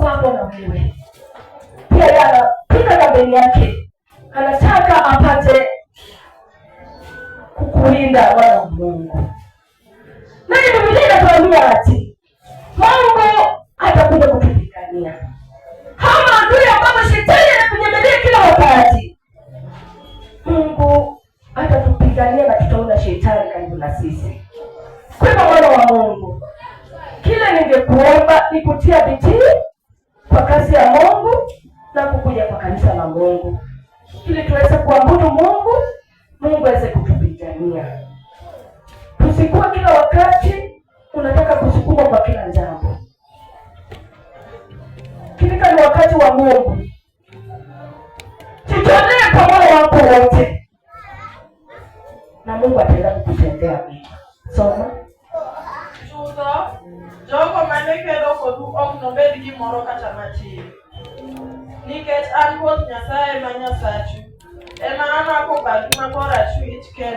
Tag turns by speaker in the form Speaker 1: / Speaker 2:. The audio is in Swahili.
Speaker 1: mpango na wewe. Pia yeye anapiga kampeni yake, anataka apate kukulinda, wana wa Mungu. Naye Biblia inatuambia ati Mungu atakuja kutupigania hawa adui ambao shetani anatunyemelea kila wakati. Mungu atatupigania na tutaona shetani karibu na sisi. Kwa hivyo, mwana wa Mungu, kile ningekuomba ni kutia bidii kwa kazi ya Mungu na kukuja kwa kanisa la Mungu ili tuweze kuabudu Mungu, Mungu aweze kutupigania. Tusikuwa kila wakati unataka kusukuma kwa kila jambo. Kifika ni wakati wa Mungu, jitolee kwa moyo wako wote, na Mungu ataenda kukutendea mema. Soma.
Speaker 2: Chutho, jogo mane kedo kodu ok nobed gimoro kata matin. Nikech an Ruoth Nyasaye ma Nyasachu, ema amako badu ma korachwich kendo